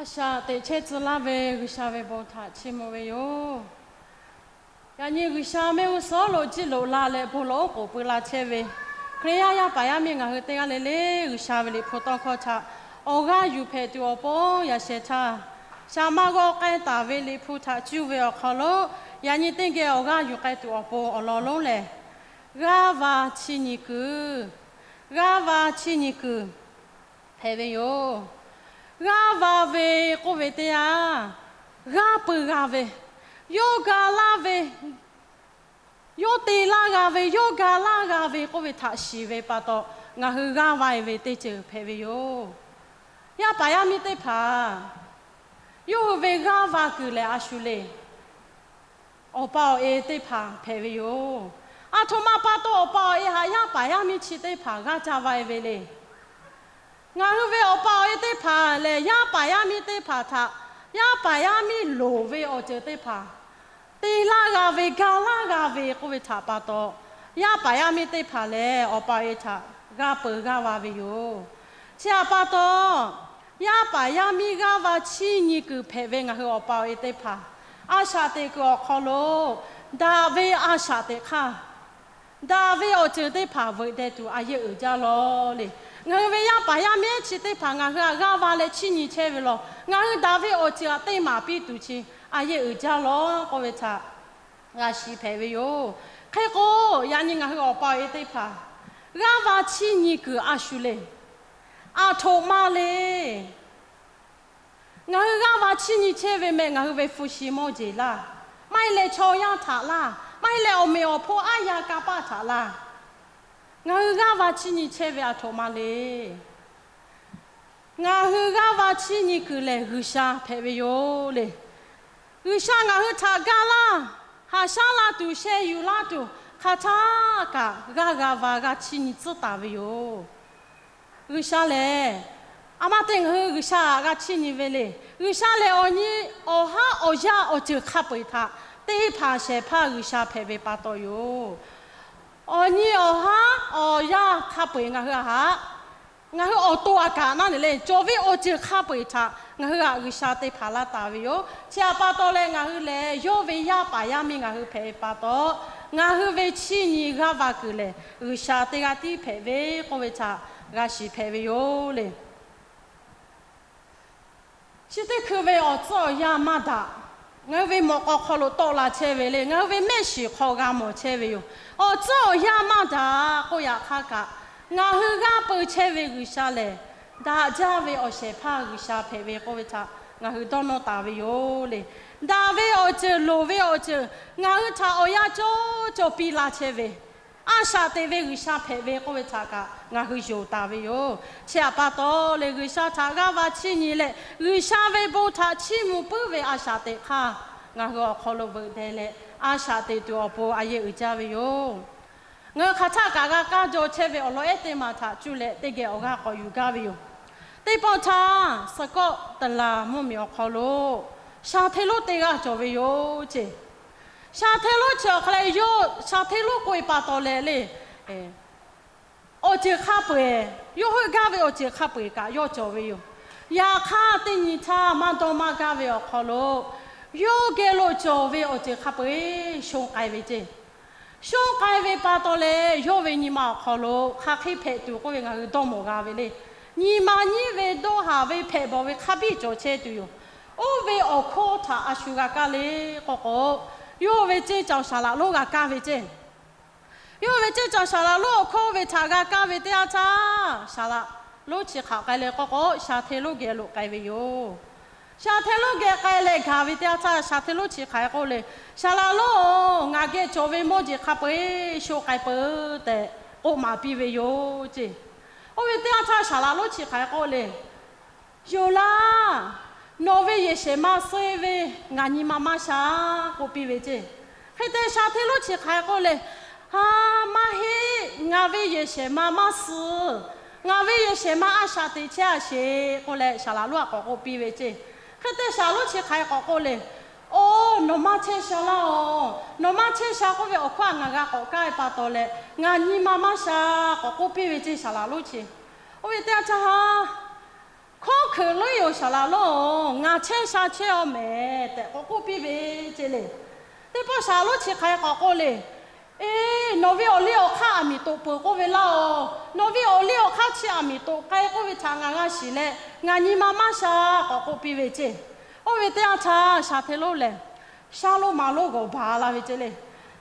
A shaꞈ teꞈ chehˇ tcuh laˇ ve G'uiˬsha ve bon htaꞈ chiˇ mvuh ve yoˬ. Yaꞈ nyi G'uiˬsha mehˆ g'uˇ suhˉ lo jiˆ loꞈ la leh bon lawˬ oˉ k'oˍ pui la chehˇ ve Hkriꞈ yaˇ yaˇ paˍ yaˇ miˇ ngaˬ hui teˇ g'aˇ le le, G'uiˬsha ve liꞈ hpu tawˇ hkawˇ htaꞈ awˬ g'aˇ yuˬ hpehꞈ tuˬ awˬ pon yaꞈ shehˍ htaˇ, shaˍ maˇ g'awˇ k'ai taˍ ve liꞈ hpu htaꞈ cuˇ ve awˬ hk'aw lo, yaꞈ nyi teˇ geh awˬ g'aˇ yuˬ k'ai tuˬ awˬ pon awˬ lawn lonˉ lehˬ, g'aˇ va chiˇ nyi kuiˬ, g'aˇ va chiˇ nyi kuiˬ hpehꞈ ve yoˬ. G'aˇ va ve k'oˆ ve teˇ yanˇ, g'aˇ peu g'a ve, yawˇ ga laˇ ve, yawˇ te laˇ g'a ve, yawˇ ga laˇ g'a ve k'oˆ ve htaꞈ shiˍ ve pa taw, ngaˬ hui g'aˇ va-e ve teˇ ceuˬ hpehꞈ ve yoˬ. Yaˇ paˍ yaˇ miˇ teˇ hpaˍ, yawˇ hui ve g'aˇ va kuiˬ lehˬ a shu le. Awˬ pa awˬ e teˇ hpaˍ hpehꞈ ve yoˬ. Aˬ htoꞈ ma pa taw awˬ pa awˬ e htaꞈ yaˇ paˍ yaˇ miˇ chi teˇ hpaˍ g'aˇ ca va-e ve le. Ngaˬ hui ve awˬ pa awˬ e teˇ hpaˍ lehˬ, yaˇ paˍ yaˇ miˇ teˇ hpaˍ htaꞈ yaˇ paˍ yaˇ miˇ loˍ ve awˬ ceuˬ teˇ hpaˍ te laˇ g'a ve, ga laˇ g'a ve k'oˆ ve htaꞈ pa taw, yaˇ paˍ yaˇ miˇ teˇ hpaˍ lehˬ awˬ pa awˬ e htaꞈ g'aˇ peu g'aˇ va ve yoˬ. Chi htaꞈ pa taw, yaˇ paˍ yaˇ miˇ g'aˇ va chiˇ nyi kuiˬ hpehꞈ ve ngaˬ hui awˬ pa awˬ e teˇ hpaˍ, a shaꞈ teꞈ kuiˬ awˬ hk'aw lo daꞈ ve a shaꞈ teꞈ hk'aˇ, daꞈ ve awˬ ceuˬ teˇ hpaˍ veuꞈ deh tuˬ a yeˇ uiˍ jaˇ lawˬ le. Ngaˬ hui ve yaˇ paˍ yaˇ miˇ chi teˇ hpaˍ ngaˬ hui htaꞈ g'aˇ va leh chiˇ nyi chehˇ ve lawˬ, ngaˬ hui daꞈ ve awˬ ceuˬ htaꞈ teˇ maˍ piˇ tuˬ chi a yeˇ uiˍ jaˇ lawˬ k'oˆ ve htaꞈ g'a shiˍ hpehꞈ ve yoˬ. Hk'e k'o, yaꞈ nyi ngaˬ hui awˬ pa awˬ e teˇ hpaˍ g'aˇ va chiˇ nyi kuiˬ a shu le. Aˬ htoꞈ ma le. Ngaˬ hui g'aˇ va chiˇ nyi chehˇ ve meh, ngaˬ hui ve hpu shi mawˇ jeˬ laˇ, maˇ heˆ leh chaw yaˇ htaꞈ laˇ, maˇ heˆ leh awˬ meꞈ awˬ hponˇ aˉ yaˇ kanˇ paˆ htaꞈ laˇ, ngaˬ hui g'aˇ va chiˇ nyi chehˇ ve aˬ htoꞈ ma le. Ngaˬ hui g'aˇ va chiˇ nyi kuiˬ lehˬ G'uiˬsha hpehꞈ ve yoˬ le. G'uiˬsha ngaˬ hui htaꞈ ga laˇ, haꞈ shaˉ la tuˬ, sheh yuˬ laˇ tuˬ, hk'aˬ htaˇ kaꞈ g'aˇ g'a va g'a chiˇ nyi tcuhˉ taˍ ve yoˬ. G'uiˬsha lehˬ, a ma te ngaˬ hui G'uiˬsha htaꞈ g'a chiˇ nyi ve le. G'uiˬsha lehˬ awˬ nyi awˬ haˉ awˬ yaˇ awˬ ceuˬ hk'a peu-eˬ htaꞈ teˇ hpaˍ shehˍ hpaˇ G'uiˬsha hpehꞈ ve pa taw yoˬ. Awˬ nyi awˬ haˉ awˬ yaˇ hk'a peu-eˬ ngaˬ hui a haꞈ, ngaˬ hui awˬ to aꞈ kaꞈ naˉ ne le, cawˬ ve awˬ ceuˬ hk'a peu-eˬ htaꞈ ngaˬ hui htaꞈ G'uiˬsha te hpanˍ laˇ taˍ ve yoˬ. Chi htaꞈ pa taw leh ngaˬ hui lehˬ yawˇ ve yaˇ paˍ yaˇ miˇ ngaˬ hui hpehꞈ ve pa taw, ngaˬ hui ve chiˇ nyi g'aˇ va kuiˬ lehˬ G'uiˬsha teˇ g'aˇ tiˉ hpehꞈ ve k'oˆ ve htaꞈ g'a shiˍ hpehꞈ ve yoˬ le. Chi teˇ hkui ve awˬ tcuhˉ awˬ yanˇ maˇ daꞈ. Ngaˬ hui ve mawꞈ k'aw hk'aw lo tawˆ la chehˇ ve le, ngaˬ hui ve mehˆ shiˍ hk'aw g'a mawˬ chehˇ ve yoˬ. Awˬ tcuhˉ awˬ yanˇ maˇ daꞈ k'oˆ yaꞈ hk'aˇ kaꞈ, ngaˬ hui g'aˇ peu chehˇ ve G'uiˬsha lehˬ, daꞈ jaˇ ve awˬ shehˍ hpaˇ G'uiˬsha hpehꞈ ve k'oˆ ve htaꞈ ngaˬ hui dawˇ nawˇ taˍ ve yoˬ le. Daꞈ ve awˬ ceuˬ, loˍ ve awˬ ceuˬ, ngaˬ hui htaꞈ awˬ yanˇ cawˇ cawˇ piˇ la chehˇ ve, a shaꞈ teꞈ ve G'uiˬsha hpehꞈ ve k'oˆ ve htaꞈ kaꞈ ngaˬ hui yonˍ taˍ ve yoˬ. Chi htaꞈ pa taw leh G'uiˬsha htaꞈ g'aˇ va chiˇ nyi leh G'uiˬsha ve bon htaꞈ chiˇ mvuh puiˉ ve a shaꞈ teꞈ hk'aˇ, ngaˬ hui awˬ hk'aw lo veuꞈ deh leh a shaꞈ teꞈ tuˬ awˬ pon a yehˬ uiˍ jaˇ ve yoˬ. Ngaˬ hui hk'aˬ htaˆ kaꞈ g'a kaˇ jaw chehˇ ve awˬ lawn ehˉ teˇ maˬ htaꞈ cuˇ leh teˇ geh awˬ g'aˇ k'awꞈ yuˬ gaˇ ve yoˬ. Teˇ pawˆ htaˇ suhˍ kawˆ taˍ laˬ mvuhˇ miˬ awˬ hk'aw lo sha hteˇ lonˉ teˇ g'aˇ cawˬ ve yoˬ ceˇ. Sha hteˇ lonˉ chi awˬ hk'a leh yawˇ sha hteˇ lonˉ k'oˆ ve pa taw leh le, awˬ ceuˬ hk'a peu-eˬ, yawˇ heuˆ gaˇ ve awˬ ceuˬ hk'a peu-eˬ kaꞈ yawˇ cawˬ ve yoˬ. Yaꞈ hk'aˇ teˇ nyi htaˇ maˇ dawˇ maˇ gaˇ ve awˬ hk'aw lo, yawˇ geh lo cawˬ ve awˬ ceuˬ hk'a peu-eˬ shonˇ k'ai ve ceˇ. Shonˇ k'ai ve pa taw leh yawˇ ve nyi ma awˬ hk'aw lo hk'aˬ hk'e hpehꞈ tuˬ k'oˆ ve ngaˬ hui dawˇ mawˬ g'a ve le. Nyi ma nyiˉ ve dawˇ haˍ ve hpehꞈ bawˬ ve hk'a biˇ cawˬ chehˇ tuˬ yoˬ. Oˇ ve awˬ hkawˇ htaꞈ a shu g'a kaˇ le k'o k'o, yawˇ ve ceˇ caoˬ saˍ laꞈ lonˉ g'a kaˇ ve ceˇ. Yawˇ ve ceˇ caoˬ saˍ laꞈ lonˉ awˬ hkawˇ ve htaꞈ g'a kaˇ ve teˇ yanˇ htaˇ, saˍ laꞈ lonˉ chi hk'aˬ k'ai leh k'o k'o, sha hteˇ lonˉ geh lo k'ai ve yoˬ. Sha hteˇ lonˉ geh k'ai leh gaˬ ve teˇ yanˇ htaˇ, sha hteˇ lonˉ chi hk'aˬ hk'e k'oˆ le, Saˍ laꞈ lonˉ-oˬ, ngaˬ geh cawˬ ve mawˇ jeˬ hk'a peu-eˬ sho k'ai peuˬ tehꞈ k'oˆ maˍ piˇ ve yoˬ ceˇ. Oˇ ve teˇ yanˇ htaˇ saˍ laꞈ lonˉ chi hk'aˬ hk'e k'oˆ le, Yoˬ laˇ, nawˬ ve yehˬ shehˍ ma suh-e ve ngaˬ nyi ma maˇ sha k'oˆ piˇ ve ceˇ. Hk'e te sha hteˇ lonˉ chi hk'aˬ hk'e k'oˆ le, Ha, maˇ heˆ, ngaˬ ve yehˬ shehˍ ma maˇ suh. Ngaˬ ve yehˬ shehˍ ma a shaꞈ teꞈ chehˇ a sheˍ k'oˆ leh saˍ laꞈ lonˉ a k'awꞈ k'oˆ piˇ ve ceˇ. Hk'e te saˍ lonˉ chi hk'aˬ hk'e k'awꞈ k'oˆ le, Oˬ, nawˬ maˇ chehˇ sha laˇ-oˬ. Nawˬ maˇ chehˇ sha k'oˆ ve awˬ hkawˇ htaꞈ ngaˬ g'a k'awꞈ kaˇ ve pa taw leh ngaˬ nyi ma maˇ sha k'awꞈ k'oˆ piˇ ve ceˇ saˍ laꞈ lonˉ chi. Oˇ ve teˇ yanˇ htaˇ ha, hkawˉ Hkeuꞈ leuˉ yoˬ, saˍ laꞈ lonˉ-oˬ, ngaˬ chehˇ sha chehˇ-aw mehˍ tehꞈ k'awꞈ k'oˆ piˇ ve ceˇ le. Teˇ pawˆ saˍ laꞈ lonˉ chi hk'aˬ hk'e k'awꞈ k'oˆ le. Eˬ, nawˬ ve awˬ liˇ awˬ hk'aˇ aˬ miˍ toꞈ peuˬ k'oˆ ve laˇ-oˬ. Nawˬ ve awˬ liˇ awˬ hk'aˇ chi aˬ miˍ toꞈ k'ai k'oˆ ve htaꞈ ngaˬ g'a shiˍ leh, ngaˬ nyi ma maˇ sha k'awꞈ k'oˆ piˇ ve ceˇ. Oˇ ve teˇ yanˇ htaˇ, shaˍ hteˇ lonˉ lehˬ, shaˉ lonˉ ma lonˉ g'awˬ baˬ la ve ceˇ le.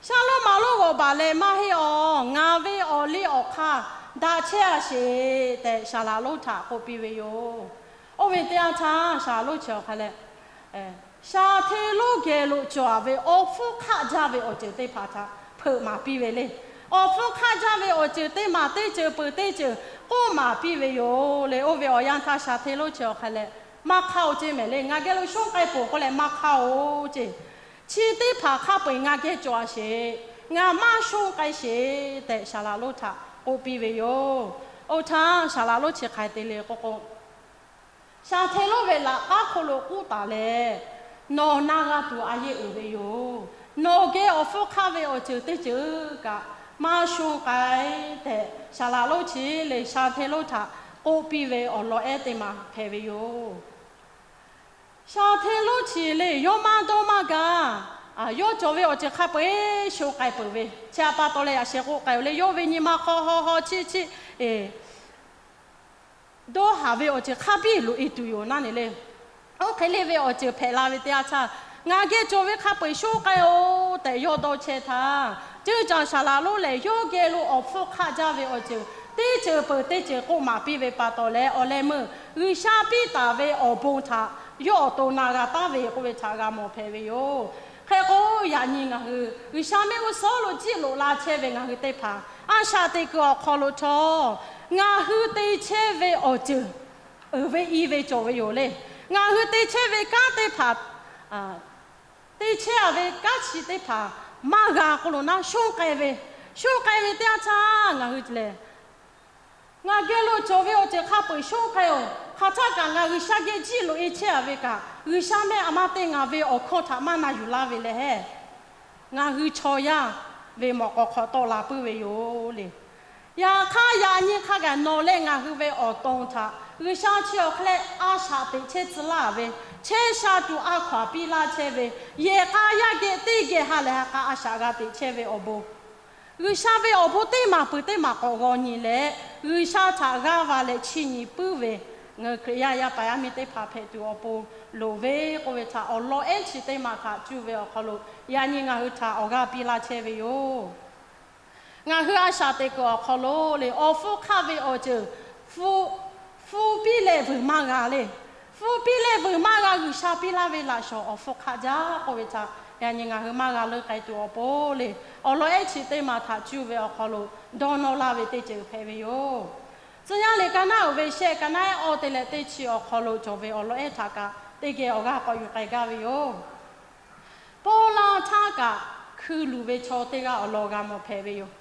Shaˉ lonˉ ma lonˉ g'awˬ baˬ leh, maˇ heˆ-aˬ, ngaˬ ve awˬ liˇ awˬ hk'aˇ daꞈ chehˇ-a sheˍ tehꞈ, saˍ laꞈ lonˉ htaꞈ k'oˆ piˇ ve yoˬ. Oˇ ve teˇ yanˇ htaˇ, saˍ laꞈ lonˉ chi awˬ hk'a leh, shaˍ hteˇ lonˉ geh lo cawˬ-a ve awˬ hpfuhˇ hk'aˆ jaˇ ve awˬ ceuˬ teˇ hpaˍ htaꞈ hpeuꞈ maˍ piˇ ve le. Awˬ hpfuhˇ hk'aˆ jaˇ ve awˬ ceuˬ teˇ maˬ teˇ ceuˬ peuˬ teˇ ceuˬ k'oˆ maˍ piˇ ve yoˬ le. Oˇ ve awˬ yanˇ htaˇ, shaˍ hteˇ lonˉ chi awˬ hk'a leh, maˇ hk'aˇ-oˬ ceˇ mehˍ le. Ngaˬ geh lo shonˉ k'ai peuˬ k'oˆ leh maˇ hk'aˇ-oˬ ceˇ. Chi teˇ hpaˍ hk'a peu-eˬ ngaˬ geh cawˬ-a sheˍ. Ngaˬ maˇ shonˉ k'ai sheˍ tehꞈ, saˍ laꞈ lonˉ htaꞈ k'oˆ piˇ ve yoˬ. Oˇ htaˇ, saˍ laꞈ lonˉ chi hk'aˬ hk'e te le k'oˆ k'o, shaˍ hteˇ lonˉ ve laꞈ k'aˉ hk'oˆ lo k'uˉ taˍ leh, nawˬ na g'a tuˬ a yeˇ uiˍ ve yoˬ. Nawˬ geh awˬ hpfuhˇ hk'aˆ ve awˬ ceuˬ teˇ ceuˬ kaꞈ maˇ shonˉ k'ai tehꞈ, saˍ laꞈ lonˉ chi le shaˍ hteˇ lonˉ htaꞈ k'oˆ piˇ ve awˬ lawn ehˉ teˇ maˬ hpehꞈ ve yoˬ. Shaˍ hteˇ lonˉ chi le yawˇ maˇ dawˇ maˇ gaˇ, yawˇ cawˬ ve awˬ ceuˬ hk'a peu-eˬ shonˉ k'ai peuˬ ve, chi htaꞈ pa taw leh yaꞈ sheh k'oˆ k'ai-oˬ le, yawˇ ve nyi ma hk'aw haw haw chiˇ chiˇ dawˇ haˍ ve awˬ ceuˬ hk'a biˇ loꞈ-e tuˬ yoˬ naˉ ne le. Oˇ hk'e le ve awˬ ceuˬ hpehꞈ la ve teˇ yanˇ htaˇ, ngaˬ geh cawˬ ve hk'a peu-eˬ shonˉ k'ai-oˬ tehꞈ yawˇ dawˇ chehˇ htaˇ, ceuˇ caˬ saˍ laꞈ lonˉ lehˬ, yawˇ geh lo awˬ hpfuhˇ hk'aˆ jaˇ ve awˬ ceuˬ teˇ ceuˬ peuˬ teˇ ceuˬ k'oˆ maˍ piˇ ve pa taw leh, awˬ leh meuˇ G'uiˬsha piˇ taˍ ve awˬ bon htaꞈ yawˇ awˬ to na g'a taˉ ve k'oˆ ve htaꞈ g'a mawˬ hpehꞈ ve yoˬ. Hk'e k'o, yaꞈ nyi ngaˬ hui G'uiˬsha mehˆ g'uˇ suhˍ lo jiˆ loꞈ la chehˇ ve ngaˬ hui teˇ hpaˍ a shaꞈ teꞈ kuiˬ awˬ hk'aw lo htawˇ, ngaˬ hui te chehˇ ve awˬ ceuˬ uiˍ ve i ve cawˬ ve yoˬ le. Ngaˬ hui te chehˇ ve kanˉ teˇ hpaˍ, te chehˇ-a ve kanˉ chi teˇ hpaˍ maˇ g'a k'oˆ lo naˉ, shonˉ k'ai ve, shonˉ k'ai ve teˇ yanˇ htaˇ ngaˬ hui lehˬ, ngaˬ geh lo cawˬ ve awˬ ceuˬ hk'a peu-eˬ shonˉ k'ai-oˬ. Hk'aˬ htaˇ kaꞈ ngaˬ G'uiˬsha geh jiˆ loꞈ-e chehˇ-a ve kaꞈ, G'uiˬsha mehˆ a ma te ngaˬ ve awˬ hkawˇ htaꞈ maˇ na yuˬ laˇ ve lehˬ, ngaˬ hui chaw yaˇ ve mawꞈ k'aw hk'aw tawˆ la puiˉ ve yoˬ le. Yaꞈ hk'aˇ, yaꞈ nyi hk'a gaˬ nawˬ leh ngaˬ hui ve awˬ to htaꞈ G'uiˬsha chi awˬ hk'e leh a shaꞈ teꞈ chehˇ tcuh laˇ ve, chehˇ sha tuˬ a hkaw-anˬ piˇ laˇ chehˇ ve, yehˬ k'a yaˇ geh teˇ geh ha lehˬ ha k'a a shaꞈ g'a teꞈ chehˇ ve awˬ bon, G'uiˬsha ve awˬ bon teˇ maˬ peuˬ teˇ maˬ k'awꞈ g'aw nyi leh, G'uiˬsha htaꞈ g'aˇ va leh chiˇ nyi puiˉ ve, ngaˬ hui Hkriꞈ yaˇ yaˇ paˍ yaˇ miˇ teˇ hpaˍ hpehꞈ tuˬ awˬ pon loˍ ve k'oˆ ve htaꞈ awˬ lawn ehˉ chi teˇ maˬ htaꞈ cuˇ ve awˬ hk'aw lo, yaꞈ nyi ngaˬ hui htaꞈ awˬ g'aˇ piˇ laˇ chehˇ ve yoˬ. Ngaˬ hui a shaꞈ teꞈ kuiˬ awˬ hk'aw lo le, awˬ hpfuhˇ hk'aˆ ve awˬ ceuˬ hpu, hpu piˇ leh vuiˬ maˇ g'a le. Hpu piˇ leh vuiˬ maˇ g'a, G'uiˬsha piˇ laˇ ve laꞈ shawˍ awˬ hpfuhˇ hk'aˆ jaˇ k'oˆ ve htaꞈ yaꞈ nyi ngaˬ hui maˇ g'a leuˆ k'ai tuˬ awˬ pon le, awˬ lawn ehˉ chi teˇ maˬ htaꞈ cuˇ ve awˬ hk'aw lo dawˇ nawˇ laˇ ve teˇ ceuˬ hpehꞈ ve yoˬ. Tcuh yaˇ liꞈ ka naˉ uiˍ ve shehˆ, ka naˉ ehˉ awˇ te leh teˇ chi awˬ hk'aw lo cawˬ ve awˬ lawn ehˉ htaꞈ kaꞈ teˇ geh awˬ g'aˇ k'awꞈ yuˬ k'ai gaˇ ve yoˬ. Paw la htaˇ kaꞈ hkui luˬ ve chaw teˇ g'aˇ awˬ lawn g'a mawˬ hpehꞈ ve yoˬ.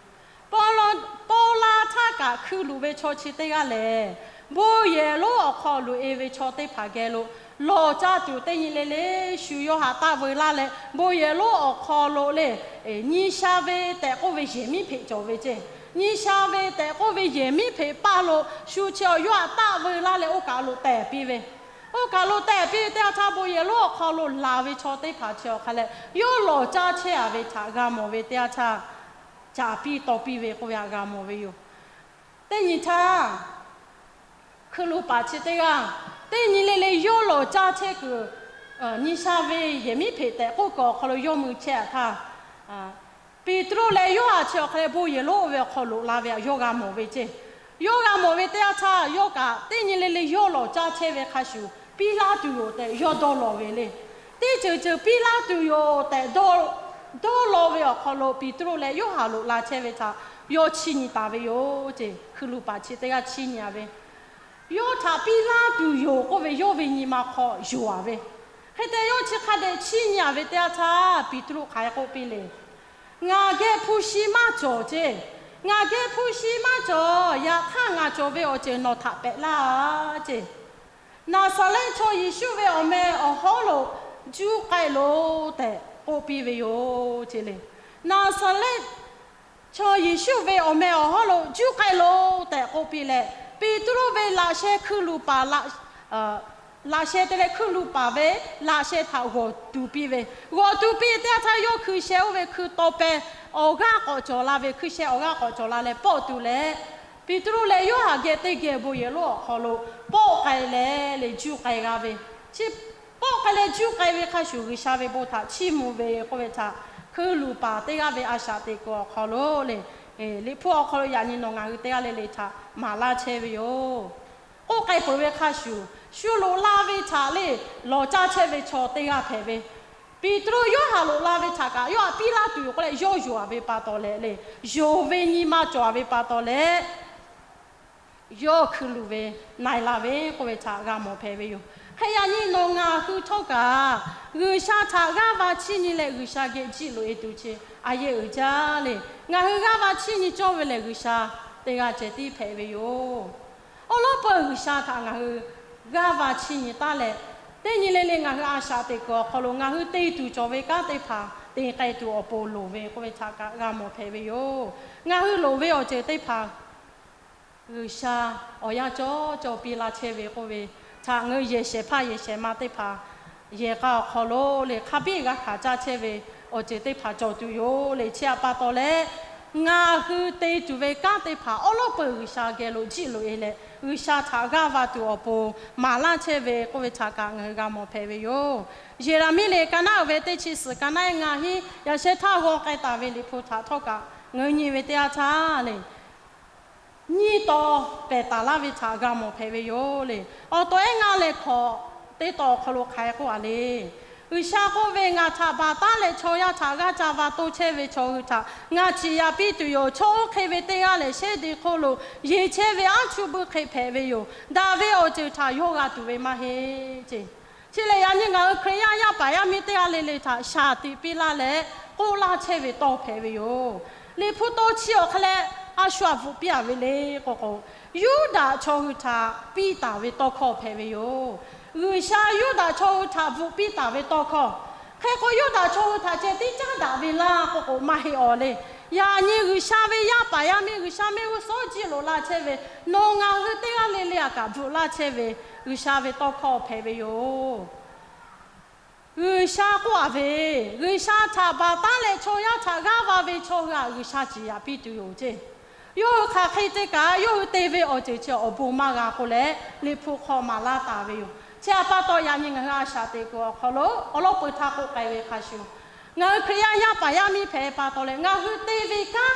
Paw la, paw la htaˇ kaꞈ hkui luˬ ve chaw chi teˇ g'aˇ lehˬ, bon yehˬ lonˉ awˬ hk'aw loꞈ-e ve chaw teˇ hpaˍ geh lo lawˬ caˇ tuˬ teˇ nyi le le shu yawˇ haꞈ taˆ veu laˇ leh, bon yehˬ lonˉ awˬ hk'aw lo le, nyi sha ve tehꞈ k'oˆ ve yehˬ miˉ hpeꞈ cawˬ ve ceˇ. Nyi sha ve tehꞈ k'oˆ ve yehˬ miˉ hpeꞈ paˇ lo shu chi awˬ yawˇ haꞈ taˆ veu laˇ leh oˇ kaˬ lo tehˬ piˇ ve, oˇ kaˬ lo tehˬ piˇ ve teˇ yanˇ htaˇ, bon yehˬ lonˉ awˬ hk'aw lo laˬ ve chaw teˇ hpaˍ chi awˬ hk'a leh yawˇ lawˬ caˇ chehˇ-a ve htaꞈ g'a mawˬ ve teˇ yanˇ htaˇ, caˍ piˇ taw piˇ ve k'oˆ ve htaꞈ g'a mawˬ ve yoˬ. Teˇ nyi htaˇ, hkui luˬ paˍ chi teˇ g'aˇ, teˇ nyi le le yawˇ lawˬ caˇ chehˇ kuiˬ, nyi sha ve yehˬ miˉ hpeꞈ tehꞈ k'oˆ kuiˬ awˬ hk'aw lo yawˇ mui chehˇ-a htaˇ, Peˍtruˆ leh Yoˇhanˬ chi awˬ hk'a leh bon yehˬ lonˉ oˇ ve awˬ hk'aw loꞈ la ve htaꞈ yawˇ g'a mawˬ ve ceˇ. Yawˇ g'a mawˬ ve teˇ yanˇ htaˇ, yawˇ kaꞈ teˇ nyi le le yawˇ lawˬ caˇ chehˇ ve hk'a shuˍ piˇ laˇ tuˬ yoˬ tehꞈ yawˇ dawˇ lawˬ ve le. Teˇ ceuˬ ceuˬ piˇ laˇ tuˬ yoˬ tehꞈ dawˇ, dawˇ lawˬ ve awˬ hk'aw lo Peˍtruˆ leh Yoˇhanˬ loꞈ la chehˇ ve htaꞈ yawˇ chiˇ nyi taˍ ve yoˬ ceˇ. Hkui luˬ paˍ chi teˇ g'aˇ chiˇ nyi-a ve, yawˇ htaꞈ piˇ laˇ tuˬ yoˬ k'oˆ ve yawˇ ve nyi ma hk'aw yonˍ-a ve, hk'e te yawˇ chi hk'a dehꞈ chiˇ nyi-a ve teˇ yanˇ htaˇ, Peˍtruˆ hk'aˬ hk'e k'oˆ piˇ le. Ngaˬ geh hpu shi maˇ cawˬ ceˇ. Ngaˬ geh hpu shi maˇ cawˬ. Yaꞈ hk'aˇ, ngaˬ cawˬ ve awˬ ceuˬ nawˬ htaꞈ pehꞈ laˇ ceˇ. Naˍzaˍrehˆ chaw Yeˍsuˆ ve awˬ meh awˬ hawˉ lo juˇ k'ai loˬ tehꞈ k'oˆ piˇ ve yoˬ ceˇ le. Naˍzaˍrehˆ chaw Yeˍsuˆ ve awˬ meh awˬ hawˉ lo juˇ k'ai loˬ tehꞈ k'oˆ piˇ leh, Peˍtruˆ ve laꞈ sheh hkui luˬ paˍ laꞈ laꞈ sheh te leh hkuiˇ luˬ paˍ ve laꞈ sheh htaꞈ g'awˬ tu piˇ ve, g'awˬ tu piˇ teˇ yanˇ htaˇ yawˇ hkui sheh oˇ ve hkui taw peh awˬ g'aˇ k'awꞈ cawˬ la ve, hkui sheh awˬ g'aˇ k'awꞈ cawˬ la leh pawˆ tuˬ leh, Peˍtruˆ leh Yoˇhanˬ geh teˇ geh bon yehˬ lonˉ awˬ hk'aw lo pawˆ k'ai leh, leh juˇ k'ai g'a ve, chi pawˆ k'ai leh juˇ k'ai ve hk'a shuˍ G'uiˬsha ve bon htaꞈ chiˇ mvuh ve k'oˆ ve htaꞈ hkuiˇ luˬ paˍ teˇ g'aˇ ve a shaꞈ teꞈ kuiˬ awˬ hk'aw lo le, Liꞈ hpu awˬ hk'aw lo yaꞈ nyi nawˬ ngaˬ hui teˇ g'aˇ le le htaꞈ maˍ laˇ chehˇ ve yoˬ. K'oˆ k'ai peuˬ ve hk'a shuˍ, shu loꞈ la ve htaꞈ le lawˬ caˇ chehˇ ve chaw teˇ g'aˇ hpehꞈ ve, Peˍtruˆ Yoˇhanˬ loꞈ la ve htaꞈ kaꞈ yawˇ htaꞈ piˇ laˇ tuˬ yoˬ k'oˆ leh, yawˇ yonˍ a ve pa taw leh le, yonˍ ve nyi ma cawˬ a ve pa taw leh, yawˇ hkui luˬ ve na e la ve k'oˆ ve htaꞈ g'a mawˬ hpehꞈ ve yoˬ. Hk'e yaꞈ nyi nawˬ ngaˬ hui htawˇ kaꞈ G'uiˬsha htaꞈ g'aˇ va chiˇ nyi leh G'uiˬsha geh jiˆ loꞈ e tuˬ chi a yehˬ uiˍ jaˇ le. Ngaˬ hui g'aˇ va chiˇ nyi cawˇ ve lehˬ G'uiˬsha teˇ g'aˇ ceh tiˉ hpehꞈ ve yoˬ. Awˉ lawˉ peuˬ G'uiˬsha htaꞈ ngaˬ hui g'aˇ va chiˇ nyi taˉ leh, teˇ nyi le le ngaˬ hui a shaꞈ teꞈ kuiˬ awˬ hk'aw lo ngaˬ hui te tuˬ cawˬ ve kanˉ teˇ hpaˍ te k'ai tuˬ awˬ pon loˍ ve k'oˆ ve htaꞈ kaꞈ g'a mawˬ hpehꞈ ve yoˬ. Ngaˬ hui loˍ ve awˬ ceuˬ teˇ hpaˍ G'uiˬsha awˬ yanˇ cawˇ cawˇ piˇ laˇ chehˇ ve k'oˆ ve htaꞈ ngaˬ hui yehˬ shehˍ hpaˇ yehˬ shehˍ ma teˇ hpaˍ yehˬ k'a awˬ hk'aw lo le hk'a biˇ g'a hkanˍ caˇ chehˇ ve awˬ ceuˬ teˇ hpaˍ cawˬ tuˬ yoˬ le. Chi htaꞈ pa taw leh, ngaˬ hui te tuˬ ve kanˉ teˇ hpaˍ awˉ lawˉ peuˬ G'uiˬsha geh lo jiˆ loꞈ e leh, G'uiˬsha htaꞈ g'aˇ va tuˬ awˬ pon maˍ laˇ chehˇ ve k'oˆ ve htaꞈ kaꞈ ngaˬ hui g'a mawˬ hpehꞈ ve yoˬ. Yeˍraˍmiˆ le ka naˉ uiˍ ve teˇ chi suhˍ ka naˉ e ngaˬ hiˉ yaꞈ sheh htaˇ g'aw k'ai taˍ ve Liꞈ hpu htaꞈ htawˇ kaꞈ ngaˬ hui nyi ve teˇ yanˇ htaˇ le, nyiˇ taw pehˬ taˍ laˇ ve htaꞈ g'a mawˬ hpehꞈ ve yoˬ le. Awˬ taw ehˉ ngaˇ leh hkawꞈ teˇ taw awˬ hk'aw lo hk'aˬ hk'e k'oˆ a le. G'uiˬsha k'oˆ ve, Ngaˬ htaꞈ baˬ taˉ leh chaw yaˇ htaꞈ g'aˇ ca va toˇ chehˇ ve chaw hui htaꞈ ngaˬ ciˍ yaꞈ piˇ tuˬ yoˬ. Chaw oˇ hk'e ve teˇ g'aˇ lehˬ, shehˇ de hk'oˆ lo yeˬ chehˇ ve aˉ chuˇ buiˇ hk'e hpehꞈ ve yoˬ. Daꞈ ve awˬ ceuˬ htaꞈ yawˇ g'a tuˬ ve maˇ heˆ ce. Chi lehˬ, yaꞈ nyi ngaˬ hui Hkriꞈ yaˇ yaˇ paˍ yaˇ miˇ teˇ g'aˇ le le htaꞈ shaˍ tiꞈ piˇ laˇ leh k'oˆ laˇ chehˇ ve tawˇ hpehꞈ ve yoˬ. Liꞈ hpu taw chi awˬ hk'aw leh a shu htaꞈ bvuhꞈ piˇ a ve le k'o k'o, Yuˇdaꞈ chaw hui htaꞈ piˇ taˍ ve tawˇ hkawˇ hpehꞈ ve yoˬ. G'uiˬsha Yuˇdaꞈ chaw hui htaꞈ bvuhꞈ piˇ taˍ ve tawˇ hkawˇ. Hk'e k'o, Yuˇdaꞈ chaw hui htaꞈ ceh tiˉ caˉ daꞈ ve laˇ k'o k'o, maˇ heˆ awˬ le. Yaꞈ nyi G'uiˬsha ve yaˇ paˍ yaˇ miˇ, G'uiˬsha mehˆ g'uˇ suhˉ jiˆ loꞈ la chehˇ ve nawˬ ngaˬ hui teˇ g'aˇ le le aꞈ kaꞈ bvuhꞈ laˇ chehˇ ve G'uiˬsha ve tawˇ hkawˇ hpehꞈ ve yoˬ. G'uiˬsha k'oˆ a ve, G'uiˬsha htaꞈ baˬ taˉ leh chaw yaˇ htaꞈ g'aˇ va ve chaw hui htaꞈ G'uiˬsha ciˍ yaꞈ piˇ tuˬ yoˬ ce. Yawˇ hui hk'aˬ hk'e te kaꞈ, yawˇ hui te ve awˬ ceuˬ chi awˬ bon maˇ g'a k'o leh, Liꞈ hpu hk'aw maˍ laˇ taˍ ve yoˬ. Chi htaꞈ pa taw, yaꞈ nyi ngaˬ hui a shaꞈ teꞈ kuiˬ awˬ hk'aw lo awˉ lawˉ peuˬ htaˇ k'oˆ k'ai ve hk'a shuˍ, ngaˬ hui Hkriꞈ yaˇ yaˇ paˍ yaˇ miˇ hpehꞈ pa taw leh, ngaˬ hui te ve kanˉ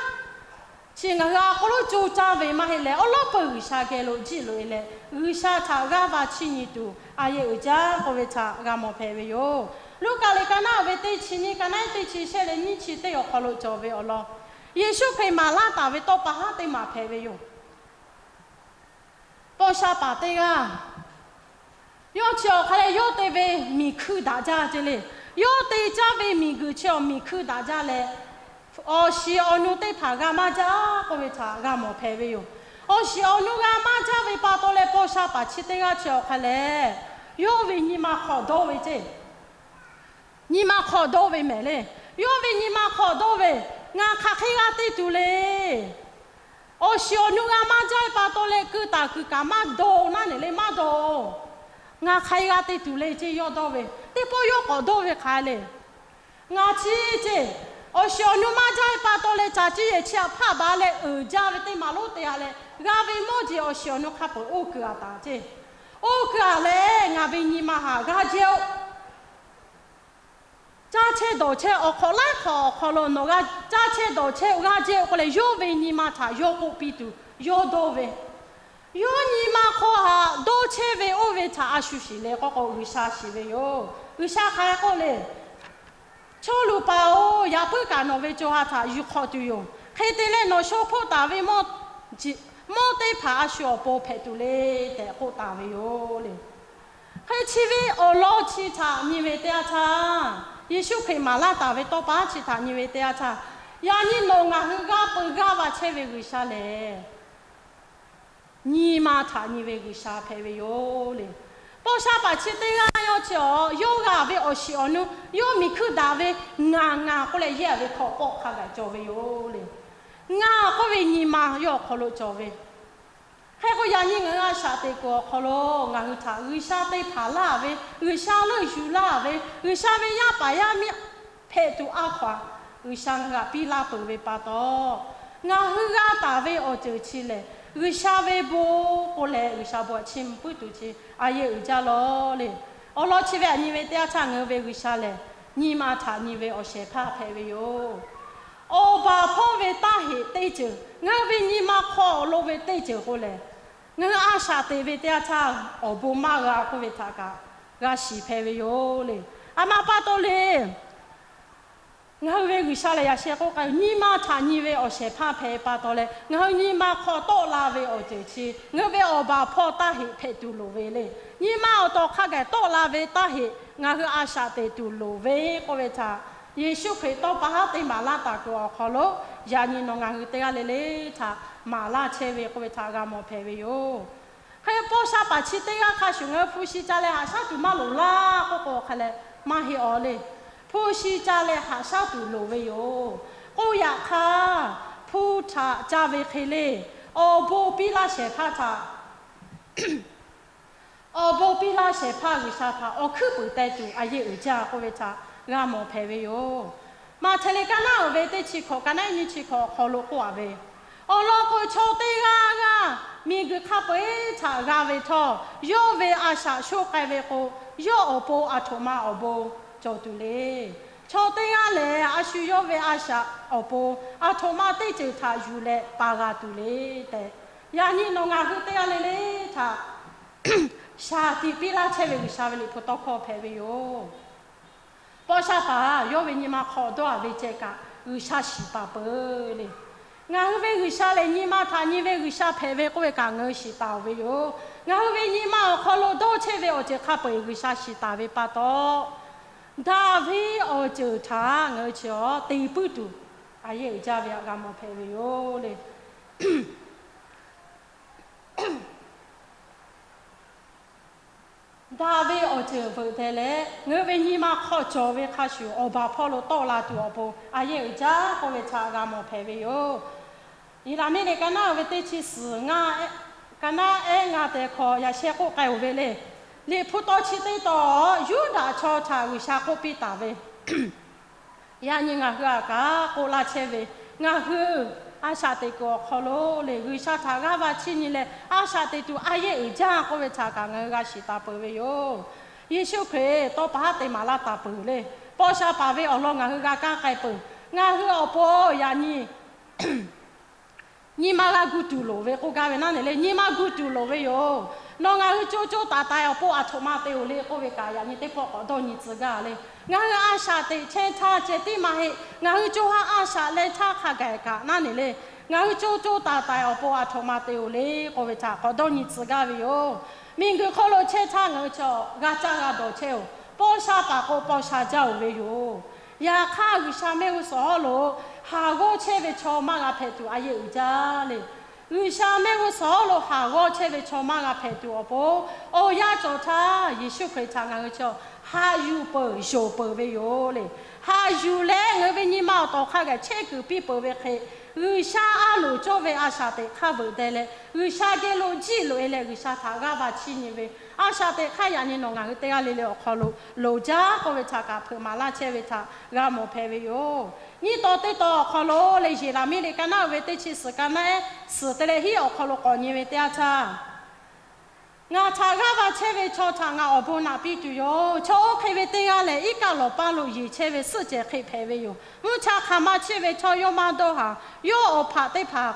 chi ngaˬ hui a hk'aw lo co caˇ ve maˇ heˆ leh, awˉ lawˉ peuˬ G'uiˬsha geh lo jiˆ loꞈ e leh, G'uiˬsha htaꞈ g'aˇ va chiˇ nyi tuˬ a yehˬ uiˍ jaˇ k'oˆ ve htaꞈ g'a mawˬ hpehꞈ ve yoˬ. Luˉkaꞈ liꞈ ka naˉ uiˍ ve teˇ chi nyiˇ, ka naˉ teˇ chi shehˆ leh nyiˇ chi teˇ awˬ hk'aw lo cawˬ ve awˬ lawn, Yeˍsuˆ Hkriꞈ maˍ laˇ taˍ ve tawˇ pa haˉ teˇ maˬ hpehꞈ ve yoˬ. Paw sha paˍ teˇ g'aˇ, yawˇ chi awˬ hk'a leh yawˇ te ve miˬ hkui daꞈ jaˇ ce le. Yawˇ te caˇ ve miˬ guiˬ chi awˬ miˬ hkui daꞈ jaˇ leh, awˬ shiˍ awˬ nu teˇ hpaˍ g'a maˇ jaˇ k'oˆ ve htaꞈ g'a mawˬ hpehꞈ ve yoˬ. Awˬ shiˍ awˬ nu g'a maˇ jaˇ ve pa taw leh, paw sha paˍ chi teˇ g'aˇ chi awˬ hk'a leh, yawˇ ve nyi ma hk'awꞈ dawˇ ve ce. Nyi ma hk'awꞈ dawˇ ve mehˍ le. Yawˇ ve nyi ma hk'awꞈ dawˇ ve, Ngaˬ hk'aˬ hk'e g'a te tuˬ le. Awˬ shiˍ awˬ nu g'a maˇ jaˇ ve pa taw leh, keu taˍ kuiˬ kaꞈ maˇ dawˇ naˉ neˬ le, maˇ dawˇ. Ngaˬ hk'aˬ hk'e g'a te tuˬ le ce yawˇ dawˇ ve. Teˇ pawˆ yawˇ k'awꞈ dawˇ ve hk'aˬ le. Ngaˬ chi ce, awˬ shiˍ awˬ nu maˇ jaˇ ve pa taw leh, caˬ ciˇ yehˬ chi htaꞈ hpaˆ baˬ leh uiˍ jaˇ ve teˇ maˬ lonˉ te a leh, g'a ve mawˇ jeˬ awˬ shiˍ awˬ nu hk'a peuˬ oˇ kuiˬ a taˍ ce. Oˇ kuiˬ a leh ngaˬ ve nyi ma haꞈ g'aˇ jehˇ oˆ. Caˇ chehˇ dawˬ chehˇ awˬ hk'awꞈ laiˉ hk'awꞈ awˬ hk'aw lo nawˬ g'a caˇ chehˇ dawˬ chehˇ g'aˇ jehˇ k'oˆ leh, yawˇ ve nyi ma htaꞈ yawˇ k'oˆ piˇ tuˬ yawˇ dawˇ ve, yawˇ nyi ma hk'aw haꞈ dawˇ chehˇ ve oˇ ve htaꞈ a shu shiˍ le k'oˆ k'o, G'uiˬsha shiˍ ve yoˬ. G'uiˬsha hk'aˬ hk'e k'oˆ le, Chaw luˬ paˍ-oˬ, yaꞈ puiˉ kaꞈ nawˬ ve co ha htaꞈ yuˬ hk'awꞈ tuˬ yoˬ. Hk'e te leh, nawˬ shaw hpoˆ taˍ ve mawˇ teˇ hpaˍ a shu awˬ pon hpehꞈ tuˬ le tehꞈ k'oˆ taˍ ve yoˬ le. Hk'e chi ve awˬ lawn chi htaꞈ nyi ve teˇ yanˇ htaˇ, Yeˍsuˆ Hkriꞈ maˍ laˇ taˍ ve tawˇ pa chi htaꞈ nyi ve teˇ yanˇ htaˇ, yaꞈ nyi nawˬ ngaˬ hui g'aˇ peu g'aˇ va chehˇ ve G'uiˬsha lehˬ, nyi ma htaꞈ nyi ve G'uiˬsha hpehꞈ ve yoˬ le. Paw sha paˍ chi teˇ g'aˇ yawˇ chi awˬ yawˇ g'a ve awˬ shiˍ awˬ nu, yawˇ miˬ hkui daꞈ ve ngaˬ ngaˬ k'oˆ leh yehˇ ve hk'aw pawˆ hk'a gaˬ cawˬ ve yoˬ le. Ngaˬ k'oˆ ve nyi ma yawˇ awˬ hk'aw lo cawˬ ve, Hk'e k'o, yaꞈ nyi ngaˬ hui a shaꞈ teꞈ kuiˬ awˬ hk'aw lo ngaˬ hui htaꞈ G'uiˬsha te hpanˍ laˇ ve, G'uiˬsha leuˆ yuˬ laˇ ve, G'uiˬsha ve yaˇ paˍ yaˇ miˇ hpehꞈ tuˬ a hkaw-anˬ G'uiˬsha ngaˬ hui htaꞈ piˇ laˇ peuˬ ve pa taw, ngaˬ hui g'a taˍ ve awˬ ceuˬ chi lehˬ, G'uiˬsha ve bon k'oˆ leh G'uiˬsha bon htaꞈ chiˇ mvuh puiˉ tuˬ chi a yehˬ uiˍ jaˇ lawˬ le. Awˬ lawn chi ve yaꞈ nyi ve teˇ yanˇ htaˇ ngaˬ hui ve G'uiˬsha lehˬ, nyi ma htaꞈ nyi ve awˬ shehˍ hpaˇ hpehꞈ ve yoˬ. Awˬ baˬ hpawˇ ve taˇ heꞈ teˇ ceuˬ, ngaˬ hui ve nyi ma hk'aw awˬ lo ve teˇ ceuˬ k'o lehˬ, ngaˬ hui a shaꞈ teꞈ ve teˇ yanˇ htaˇ awˬ bon maˇ g'a k'oˆ ve htaꞈ kaꞈ g'a shiˍ hpehꞈ ve yoˬ le. A ma pa taw le, ngaˬ hui ve G'uiˬsha lehˬ, yaꞈ sheh k'oˆ k'ai, nyi ma htaꞈ nyi ve awˬ shehˍ hpaˇ hpehꞈ pa taw leh, ngaˬ hui nyi ma hk'aw tawˆ la ve awˬ ceuˬ chi ngaˬ hui ve awˬ baˬ hpawˇ taˇ heꞈ hpehꞈ tuˬ loˍ ve le. Nyi ma awˬ tawˍ hk'a gaˬ tawˆ la ve taˇ heꞈ ngaˬ hui a shaꞈ teꞈ tuˬ loˍ ve k'oˆ ve htaꞈ, Yeˍsuˆ Hkriꞈ tawˇ pa haˉ te maˍ laˇ taˍ kuiˬ awˬ hk'aw lo yaꞈ nyi nawˬ ngaˬ hui teˇ g'aˇ le le htaꞈ maˍ laˇ chehˇ ve k'oˆ ve htaꞈ g'a mawˬ hpehꞈ ve yoˬ. Hk'e paw sha paˍ chi teˇ g'aˇ hk'a shuˍ ngaˬ hui hpu shi ca leh haꞈ shaˉ tuˬ maˇ loˍ laˇ k'oˆ k'o hk'a leh, maˇ heˆ awˬ le. Hpu shi ca leh haꞈ shaˉ tuˬ loˍ ve yoˬ. K'oˆ yaꞈ hk'aˇ, hpu htaꞈ ca ve hk'e le, awˬ bon piˇ laˇ shehˍ hpaˇ htaꞈ awˬ bon piˇ laˇ shehˍ hpaˇ G'uiˬsha htaꞈ awˬ hkuiˉ puiˍ teh tuˬ a yehˬ uiˍ jaˇ k'oˆ ve htaꞈ g'a mawˬ hpehꞈ ve yoˬ. Maꞈhtehˍ liꞈ ka naˉ uiˍ ve teˇ chi hkawꞈ, ka naˉ nyiˇ chi hkawꞈ awˬ hk'aw lo k'oˆ a ve, awˬ lawn k'o, chaw teˇ g'aˇ g'aˇ miˬguiˬ hk'a peu-eˬ htaꞈ g'a ve htawˇ, yawˇ ve a shaꞈ shoˆ k'ai ve k'o, yawˇ awˬ pon aˬ htoꞈ ma awˬ bon cawˬ tuˬ le. Chaw teˇ g'aˇ lehˬ, a shu yawˇ ve a shaꞈ awˬ pon aˬ htoꞈ ma teˇ ceuˬ htaꞈ yuˬ leh pa g'a tuˬ le tehꞈ, yaꞈ nyi nawˬ ngaˬ hui teˇ g'aˇ le le htaꞈ shaˍ tiꞈ piˇ laˇ chehˇ ve G'uiˬsha ve Liꞈ hpu tawˇ hkawˇ hpehꞈ ve yoˬ. Paw sha paˍ yawˇ ve nyi ma hk'aw dawˇ a ve ceh kaꞈ, G'uiˬsha shiˍ taˍ peuˬ le. Ngaˬ hui ve G'uiˬsha lehˬ, nyi ma htaꞈ nyi ve G'uiˬsha hpehꞈ ve k'oˆ ve kaꞈ ngaˬ hui shiˍ taˍ-oˬ ve yoˬ. Ngaˬ hui ve nyi ma awˬ hk'aw lo dawˇ chehˇ ve awˬ ceuˬ hk'a peu-eˬ G'uiˬsha shiˍ taˍ ve pa taw, daꞈ ve awˬ ceuˬ htaꞈ ngaˬ hui chi awˬ te puiˉ tuˬ a yehˬ uiˍ jaˇ ve htaꞈ g'a mawˬ hpehꞈ ve yoˬ le. Daꞈ ve awˬ ceuˬ veuꞈ deh leh, ngaˬ hui ve nyi ma hk'aw cawˬ ve hk'a shuˍ awˬ baˬ hpawˇ lo tawˆ la tuˬ awˬ pon a yehˬ uiˍ jaˇ k'oˆ ve htaꞈ g'a mawˬ hpehꞈ ve yoˬ. Yeˍraˍmiˆ liꞈ ka naˉ uiˍ ve teˇ chi suhˍ ngaˇ, ka naˉ ehˉ ngaˇ tehꞈ hk'aw yaꞈ sheh k'oˆ k'ai-oˬ ve le. Liꞈ hpu tawˇ chi teˇ tawn Yuˇdaꞈ chaw htaꞈ G'uiˬsha k'oˆ piˇ taˍ ve, yaꞈ nyi ngaˬ hui a kaꞈ k'oˆ laˇ chehˇ ve, ngaˬ hui a shaꞈ teꞈ kuiˬ awˬ hk'aw lo le, G'uiˬsha htaꞈ g'aˇ va chiˇ nyi leh a shaꞈ teꞈ tuˬ a yehˬ uiˍ jaˇ k'oˆ ve htaꞈ kaꞈ ngaˬ hui g'a shiˍ taˍ peuˬ ve yoˬ. Yeˍsuˆ Hkriꞈ tawˇ pa haˉ te maˍ laˇ taˍ peuˬ le. Paw sha paˍ ve awˬ lawn ngaˬ hui g'a kanˉ k'ai peuˬ. Ngaˬ hui awˬ pon yaꞈ nyi nyi ma g'a gu tuˬ loˍ ve k'oˆ gaˇ ve naˉ ne le, nyi ma gu tuˬ loˍ ve yoˬ. Nawˬ ngaˬ hui co co taiˍ taiˍ awˬ pon aˬ htoꞈ ma te-oˬ le k'oˆ ve kaꞈ, yaꞈ nyi teˇ pawˆ k'awꞈ dawˇ nyi tcuh gaˇ le. Ngaˬ hui a shaꞈ teꞈ chehˇ htaˇ ceh tiˉ maˇ heˆ. Ngaˬ hui co ha a shaꞈ leh htaˇ hk'a gaˬ kaꞈ naˉ ne le, ngaˬ hui co co taiˍ taiˍ awˬ pon aˬ htoꞈ ma te-oˬ le k'oˆ ve htaꞈ k'awꞈ dawˇ nyi tcuh gaˇ ve yoˬ. Miˬguiˬ hk'oˆ lo chehˇ htaˇ ngaˬ hui chaw g'a caˇ g'a dawˬ chehˇ-oˬ. Paw sha paˍ k'o paw sha jaˇ-oˬ ve yoˬ. Yaꞈ hk'aˇ, G'uiˬsha mehˆ g'uˇ suhˍ hawˉ lo haˍ g'awˇ chehˇ ve chaw maˇ g'a hpehꞈ tuˬ a yehˬ uiˍ jaˇ le. G'uiˬsha mehˆ g'uˇ suhˍ hawˉ lo haˍ g'awˇ chehˇ ve chaw maˇ g'a hpehꞈ tuˬ awˬ pon, awˬ yanˇ cawˬ htaˇ Yeˍsuˆ Hkriꞈ htaꞈ ngaˬ hui chaw haꞈ yuˬ peuˬ yonˍ peuˬ ve yoˬ le. Haꞈ yuˬ leh ngaˬ hui ve nyi ma awˬ tawˍ hk'a gaˬ chehˇ kuiˬ piˇ peuˬ ve hk'e, G'uiˬsha a loˍ cawˇ ve a shaꞈ teꞈ hk'aˇ veuꞈ deh leh, G'uiˬsha geh lo jiˆ loꞈ-e leh G'uiˬsha htaꞈ g'aˇ va chiˇ nyi ve a shaꞈ teꞈ hk'aˇ yaꞈ nyi nawˬ ngaˬ hui teˇ g'aˇ le le awˬ hk'aw lo loˍ jaˇ k'oˆ ve htaꞈ kaꞈ hpeuꞈ maˍ laˇ chehˇ ve htaꞈ g'a mawˬ hpehꞈ ve yoˬ. Nyiˇ taw teˇ taw awˬ hk'aw lo le, Yeˍraˍmiˆ liꞈ ka naˉ uiˍ ve teˇ chi suhˍ ka naˉ ehˉ suhˍ te leh hiˉ awˬ hk'aw lo k'awꞈ nyi ve teˇ yanˇ htaˇ, ngaˬ htaꞈ g'aˇ va chehˇ ve chaw htaꞈ ngaˬ awˬ bon naꞈ piˇ tuˬ yoˬ. Chaw oˇ hk'e ve teˇ g'aˇ lehˬ, iˉ kaˆ lawˬ paˇ lo yeˬ chehˇ ve suhˆ cehˬ hk'e hpehꞈ ve yoˬ. Mvuhˇ cha hk'aˬ ma cheˇ ve chaw yawˇ maˇ dawˇ haˍ. Yawˇ awˬ hpaꞈ teˇ hpaˍ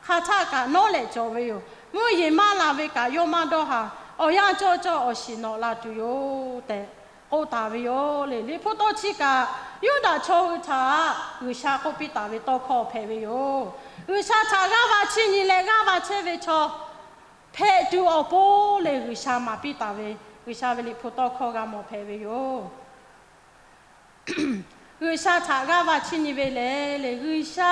hk'a htaˆ kaꞈ nawˉ lehꞈ cawˬ ve yoˬ. Mvuhˇ yeˬ maˇ la ve kaꞈ yawˇ maˇ dawˇ haˍ. Awˬ yanˇ cawˇ cawˇ awˬ shiˍ nawꞈ la tuˬ yoˬ tehꞈ k'oˆ taˍ ve yoˬ le. Liꞈ hpu tawˇ chi kaꞈ Yuˇdaꞈ chaw hui htaꞈ G'uiˬsha k'oˆ piˇ taˍ ve tawˇ hkawˇ hpehꞈ ve yoˬ. G'uiˬsha htaꞈ g'aˇ va chiˇ nyi leh g'aˇ va chehˇ ve chaw hpehꞈ tuˬ awˬ pon lehˬ, G'uiˬsha maˍ piˇ taˍ ve G'uiˬsha ve Liꞈ hpu tawˇ hkawˇ g'a mawˬ hpehꞈ ve yoˬ. G'uiˬsha htaꞈ g'aˇ va chiˇ nyi ve lehˬ le, G'uiˬsha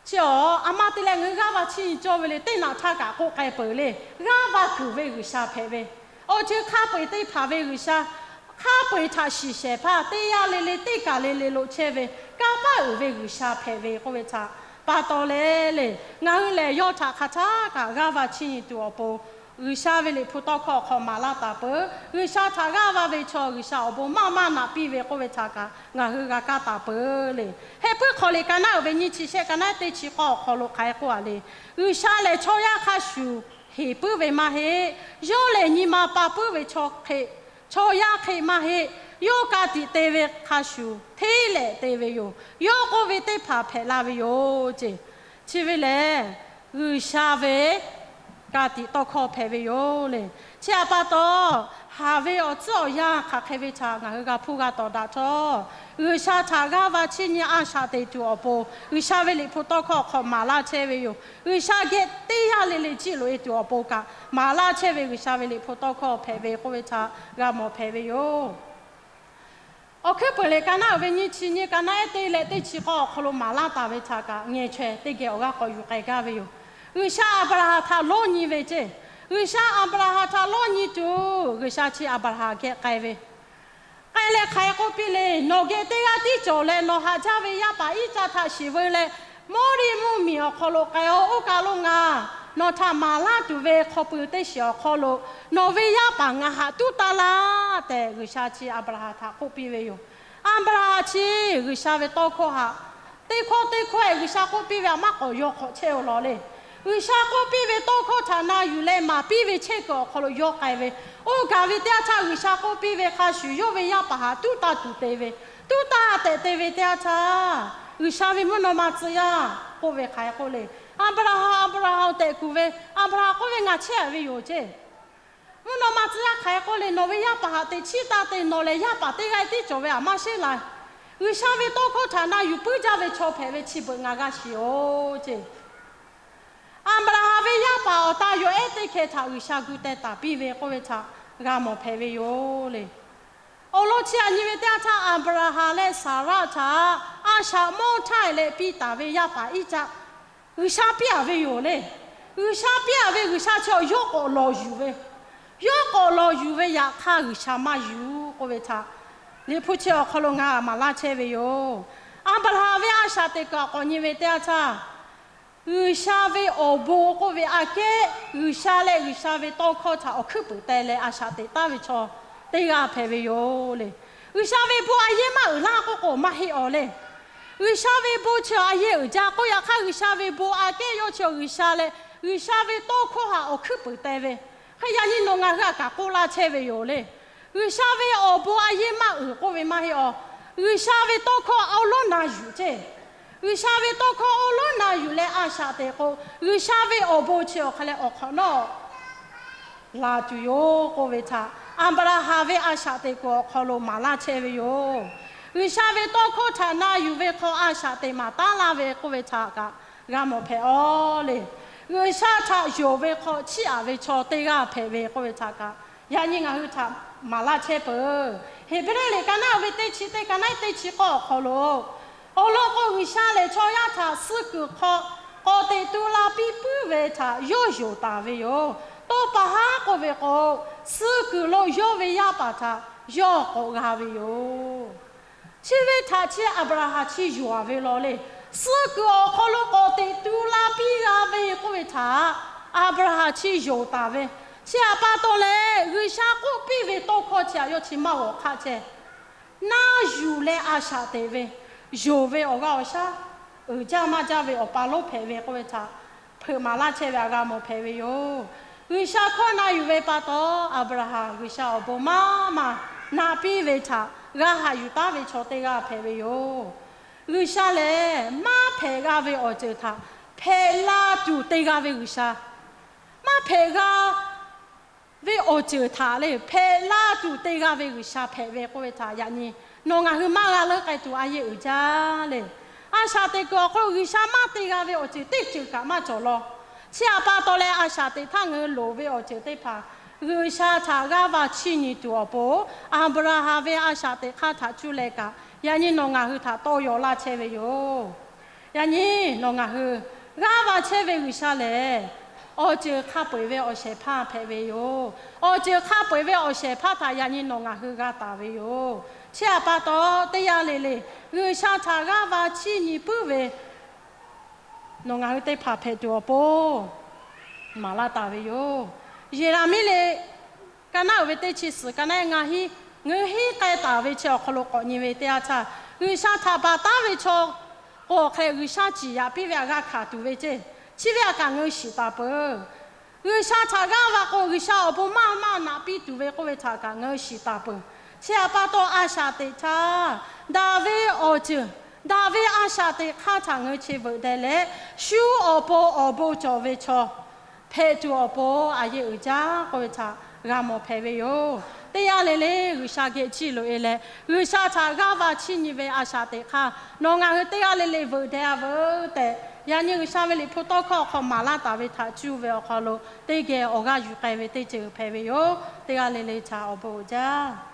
chi awˬ a ma te leh ngaˬ hui g'aˇ va chiˇ nyi cawˇ ve le. Teˇ naꞈ htaˇ kaꞈ k'oˆ k'ai peuˬ le, g'aˇ va kuiˬ ve G'uiˬsha hpehꞈ ve, awˬ ceuˬ hk'a peu-eˬ te hpanˍ ve G'uiˬsha, hk'a peu-eˬ htaꞈ shiˍ shehˍ hpaˇ teˇ yanˇ le le teˇ kaˬ le le lo chehˇ ve, kanˇ paˆ uiˍ ve G'uiˬsha hpehꞈ ve k'oˆ ve htaꞈ Pa taw le le, ngaˬ hui lehˬ yawˇ htaꞈ hk'aˬ htaˇ kaꞈ g'aˇ va chiˇ nyi tuˬ awˬ pon, G'uiˬsha ve liꞈ hpu tawˇ hkawˇ awˬ hk'aw maˍ laˇ taˍ peuˬ. G'uiˬsha htaꞈ g'aˇ va ve chaw G'uiˬsha awˬ bon maˇ maˇ naꞈ piˇ ve k'oˆ ve htaꞈ kaꞈ ngaˬ hui g'a kaˇ taˍ peuˬ le. Heh puiˉ hk'aw liꞈ ka naˉ uiˍ ve nyiˇ chi shehˆ ka naˉ teˇ chi k'awˇ awˬ hk'aw lo hk'aˬ hk'e k'oˆ a le. G'uiˬsha lehˬ chaw yaˇ hk'a shuˍ heˍ puiˉ ve maˇ heˆ. Yawˇ lehˬ nyi ma pa puiˉ ve chaw hk'e, chaw yaˇ hk'e maˇ heˆ. Yawˇ ka tiꞈ te ve hk'a shuˍ hteˇ lehˍ te ve yoˬ. Yawˇ k'oˆ ve teˇ hpaˍ hpehꞈ la ve yoˬ ce. Chi ve lehˬ, G'uiˬsha ve ka tiꞈ tawˇ hkawˇ hpehꞈ ve yoˬ le. Chi htaꞈ pa taw, haˍ ve awˬ tcuhˉ awˬ yanˇ hk'aˬ hk'e ve htaꞈ ngaˬ hui g'a hpuˇ g'a tawˍ daꞈ htawˇ, G'uiˬsha htaꞈ g'aˇ va chiˇ nyi a shaꞈ teꞈ tuˬ awˬ pon G'uiˬsha ve liꞈ hpu tawˇ hkawˇ awˬ hk'aw maˍ laˇ chehˇ ve yoˬ. G'uiˬsha geh teˇ yanˇ le le jiˆ loꞈ e tuˬ awˬ pon kaꞈ maˍ laˇ chehˇ ve G'uiˬsha ve liꞈ hpu tawˇ hkawˇ hpehꞈ ve k'oˆ ve htaꞈ g'a mawˬ hpehꞈ ve yoˬ. Awˬ hkuiˉ peuˬ lehˬ, ka naˉ uiˍ ve nyiˇ chi nyiˇ ka naˉ ehˉ teˇ leh teˇ chi k'awˇ awˬ hk'aw lo maˍ laˇ taˍ ve htaꞈ kaꞈ ngeh chaweh teˇ geh awˬ g'aˇ k'awꞈ yuˬ k'ai gaˇ ve yoˬ. G'uiˬsha Aˍbraˍhanˍ htaꞈ lawˇ nyi ve ce. G'uiˬsha Aˍbraˍhanˍ htaꞈ lawˇ nyi tuˬ, G'uiˬsha chi Aˍbraˍhanˍ geh k'ai ve k'ai leh hk'aˬ hk'e k'oˆ piˇ le, Nawˬ geh teˇ g'aˇ tiˉ cawˬ leh nawˬ haꞈ jaˇ ve yaˇ paˍ Iˉcaˆ htaꞈ shiˍ veu leh, Mawˇriˆ mvuhˇmiˬ awˬ hk'aw lo k'ai-o. Oˇ kaˬ lo ngaˬ nawˬ htaꞈ maˍ laˇ tuˬ ve hk'aw pui teˇ shiˍ awˬ hk'aw lo nawˬ ve yaˇ paˍ ngaˬ haꞈ tuˉ taˇ laˇ tehꞈ, G'uiˬsha chi Aˍbraˍhanˍ htaꞈ k'oˆ piˇ ve yoˬ. Aˍbraˍhanˍ chi G'uiˬsha ve tawˇ hkawˇ htaꞈ teˇ hkawˇ teˇ hkawˇ e G'uiˬsha k'oˆ piˇ ve htaꞈ maˇ k'awꞈ yaw hk'awꞈ chehˇ-o lawˬ le. G'uiˬsha k'oˆ piˇ ve tawˇ hkawˇ htaꞈ na yuˬ leh maˍ piˇ ve chehˇ kuiˬ awˬ hk'aw lo yawˇ k'ai ve, oˇ kaˬ ve teˇ yanˇ htaˇ G'uiˬsha k'oˆ piˇ ve hk'a shuˍ yawˇ ve yaˇ paˍ haꞈ tuˉ taˇ tuˬ te ve, tuˉ taˇ tehꞈ te ve teˇ yanˇ htaˇ, G'uiˬsha ve mvuhˇ naw ma tcuh yaˇ k'oˆ ve hk'aˬ hk'e k'oˆ le, Aˍbraˍhanˍ, Aˍbraˍhanˍ tehꞈ kuˬ ve, Aˍbraˍhanˍ k'oˆ ve, Ngaˬ chehˇ a ve yoˬ ce. Mvuhˇ naw ma tcuh yaˇ hk'aˬ hk'e k'oˆ le, Nawˬ ve yaˇ paˍ haꞈ teꞈ chiˉ taˇ te, nawˬ lehˬ yaˇ paˍ teˇ g'aˇ tiˉ cawˬ ve htaꞈ maˇ sheˉ la. G'uiˬsha ve tawˇ hkawˇ htaꞈ na yuˬ puiˉ jaˇ ve chaw hpehꞈ ve chi beuꞈ ngaˬ g'a shiˍ-oˬ ce. Aˍbraˍhanˍ ve yaˇ paˍ awˬ ta yawˬ ehˉ teˇ hkeh htaꞈ G'uiˬsha gu teh taˍ piˇ ve k'oˆ ve htaꞈ g'a mawˬ hpehꞈ ve yoˬ le. Awˬ lawn chi aꞈ nyi ve teˇ yanˇ htaˇ, Aˍbraˍhanˍ leh Saˍraˆ htaꞈ a shaꞈ mawˇ htaˇ leh piˇ taˍ ve yaˇ paˍ Iˉcaˆ G'uiˬsha piˇ a ve yoˬ le. G'uiˬsha piˇ a ve G'uiˬsha chi awˬ yawˇ k'awꞈ lawˬ yuˬ ve, yawˇ k'awꞈ lawˬ yuˬ ve yaꞈ hk'aˇ G'uiˬsha maˇ yuˬ k'oˆ ve htaꞈ liꞈ hpu chi awˬ hk'aw lo ngaˬ maˍ laˇ chehˇ ve yoˬ. Aˍbraˍhanˍ ve a shaꞈ teꞈ kuiˬ k'awꞈ nyi ve teˇ yanˇ htaˇ, G'uiˬsha ve awˬ bon k'oˆ ve aꞈ kehˉ G'uiˬsha leh G'uiˬsha ve tawˇ hkawˇ htaꞈ awˬ hkuiˉ puiˍ teh leh a shaꞈ teꞈ taˍ ve chaw teˇ g'aˇ hpehꞈ ve yoˬ le. G'uiˬsha ve bon a yehˇ maˇ uiˍ laˇ k'oˆ k'o maˇ heˆ awˬ le. G'uiˬsha ve bon chi a yehˇ uiˍ jaˇ k'oˆ, yaꞈ hk'aˇ G'uiˬsha ve bon aꞈ kehˉ yawˇ chi G'uiˬsha leh G'uiˬsha ve tawˇ hkawˇ htaꞈ awˬ hkuiˉ puiˍ teh ve, hk'e yaꞈ nyi nawˬ ngaˬ hui aꞈ kaꞈ k'oˆ laˇ chehˇ ve yoˬ le. G'uiˬsha ve awˬ bon a yehˇ maˇ uiˍ k'oˆ ve maˇ heˆ awˬ. G'uiˬsha ve tawˇ hkawˇ awˬ lonˉ na yuˬ ce. G'uiˬsha ve tawˇ hkawˇ awˬ lonˉ na yuˬ leh a shaꞈ teꞈ k'o, G'uiˬsha ve awˬ bon chi awˬ hk'aw leh awˬ hk'awꞈ nawˉ laˬ tuˬ yoˬ k'oˆ ve htaꞈ Aˍbraˍhanˍ ve a shaꞈ teꞈ kuiˬ awˬ hk'aw lo maˍ laˇ chehˇ ve yoˬ. G'uiˬsha ve tawˇ hkawˇ htaꞈ na yuˬ ve hk'aw a shaꞈ teꞈ maˍ taˉ laˇ ve k'oˆ ve htaꞈ kaꞈ g'a mawˬ hpehꞈ awˬ le. G'uiˬsha htaꞈ yonˍ ve hk'aw chiˇ aꞈ ve chaw teˇ g'aˇ hpehꞈ ve k'oˆ ve htaꞈ kaꞈ yaꞈ nyi ngaˬ hui htaꞈ maˍ laˇ chehˇ peuˬ. Heˍbrehˇ liꞈ ka naˉ ve teˇ chi teˇ ka naˉ teˇ chi k'awˇ awˬ hk'aw lo, awˬ lawn k'o, G'uiˬsha lehˬ chaw yaˇ htaꞈ suh kuiˬ hk'aw k'awꞈ teꞈ tu la piˇ puiˉ ve htaꞈ yawˇ yonˍ taˍ ve yoˬ. Tawˇ pa haˉ k'oˆ ve k'o, suh kuiˬ lo yawˇ ve yaˇ paˍ htaꞈ yawˇ k'awꞈ g'a ve yoˬ. Chi ve htaꞈ chi Aˍbraˍhanˍ chi yonˍ a ve law le. Suh kuiˬ awˬ hk'aw lo k'awꞈ teꞈ tu la piˇ g'a ve k'oˆ ve htaꞈ Aˍbraˍhanˍ chi yonˍ taˍ ve. Chi htaꞈ pa taw leh, G'uiˬsha k'oˆ piˇ ve tawˇ hkawˇ chi htaꞈ yawˇ chi maˇ g'awˬ hk'aˆ chehˇ. Naˇ yuˬ leh a shaꞈ teꞈ ve, yonˍ ve awˬ g'aˇ awˬ shaˉ uiˍ jaˇ maˇ jaˇ ve awˬ pa lonˉ hpehꞈ ve k'oˆ ve htaꞈ hpeuꞈ maˍ laˇ chehˇ ve htaꞈ g'a mawˬ hpehꞈ ve yoˬ. G'uiˬsha hkawˇ na yuˬ ve pa taw, Aˍbraˍhanˍ G'uiˬsha awˬ bon maˇ maˇ na piˇ ve htaꞈ g'a haꞈ yuˬ taˉ ve chaw teˇ g'aˇ hpehꞈ ve yoˬ. G'uiˬsha lehˬ, maˇ hpehꞈ g'a ve awˬ ceuˬ htaꞈ hpehꞈ la tuˬ te g'a ve G'uiˬsha, maˇ hpehꞈ g'a ve awˬ ceuˬ htaꞈ le hpehꞈ la tuˬ te g'a ve G'uiˬsha hpehꞈ ve k'oˆ ve htaꞈ yaꞈ nyi nawˬ ngaˬ hui maˇ g'a leuˉ k'ai tuˬ a yehˇ uiˍ jaˇ le. A shaꞈ teꞈ kuiˬ awˬ hk'aw lo G'uiˬsha maˇ te g'a ve awˬ ceuˬ teˇ ceuˬ kaꞈ maˇ cawˬ law. Chi htaꞈ pa taw leh, a shaꞈ teꞈ htaˇ ngaˬ hui loˍ ve awˬ ceuˬ teˇ hpaˍ G'uiˬsha htaꞈ g'aˇ va chiˇ nyi tuˬ awˬ pon, Aˍbraˍhanˍ ve a shaꞈ teꞈ hk'aˇ htaꞈ cuˇ leh kaꞈ, yaꞈ nyi nawˬ ngaˬ hui htaꞈ tawˇ yaw laˇ chehˇ ve yoˬ. Yaꞈ nyi nawˬ ngaˬ hui g'aˇ va chehˇ ve G'uiˬsha lehˬ, awˬ ceuˬ hk'a peu-eˬ ve awˬ shehˍ hpaˇ hpehꞈ ve yoˬ. Awˬ ceuˬ hk'a peu-eˬ ve awˬ shehˍ hpaˇ htaꞈ yaꞈ nyi nawˬ ngaˬ hui g'a taˍ ve yoˬ. Chi htaꞈ pa taw, teˇ yanˇ le le G'uiˬsha htaꞈ g'aˇ va chiˇ nyi puiˉ ve nawˬ ngaˬ hui teˇ hpaˍ hpehꞈ tuˬ awˬ pon maˍ laˇ taˍ ve yoˬ. Yeˍraˍmiˆ le, ka naˉ uiˍ ve teˇ chi suhˍ ka naˉ ngaˇ hinˉ, ngaˬ hui hinˉ k'ai taˍ ve chi awˬ hk'aw lo k'awꞈ nyi ve teˇ yanˇ htaˇ, G'uiˬsha htaꞈ baˬ taˉ ve chaw k'o hk'e G'uiˬsha ciˍ yaꞈ piˇ ve htaꞈ g'a hkanˍ tuˬ ve ceˇ. Chi ve htaꞈ kaꞈ ngaˬ hui shiˍ taˍ peuˬ. G'uiˬsha htaꞈ g'aˇ va k'o, G'uiˬsha awˬ bon maˇ maˇ naꞈ piˇ tuˬ ve k'oˆ ve htaꞈ kaꞈ ngaˬ hui shiˍ taˍ peuˬ. Chi htaꞈ pa taw, a shaꞈ teꞈ htaˇ, daꞈ ve awˬ ceuˬ, daꞈ ve a shaꞈ teꞈ hk'aˇ htaꞈ ngaˬ hui chi veuꞈ deh leh, shu awˬ pon awˬ bon cawˬ ve chaw hpehꞈ tuˬ awˬ pon a yeˇ uiˍ jaˇ k'oˆ ve htaꞈ g'a mawˬ hpehꞈ ve yoˬ. Teˇ g'aˇ le le G'uiˬsha geh chiˇ loꞈ e leh, G'uiˬsha htaꞈ g'aˇ va chiˇ nyi ve a shaꞈ teꞈ hk'aˇ, nawˬ ngaˬ hui teˇ g'aˇ le le veuꞈ deh a veuˬ tehꞈ, yaꞈ nyi G'uiˬsha ve liꞈ hpu tawˇ hkawˇ awˬ hk'aw maˍ laˇ taˍ ve htaꞈ cuˇ ve awˬ hk'aw lo teˇ geh awˬ g'aˇ yuˬ k'ai ve teˇ ceuˬ hpehꞈ ve yoˬ. Teˇ g'aˇ le le htaꞈ awˬ bon uiˍ jaˇ.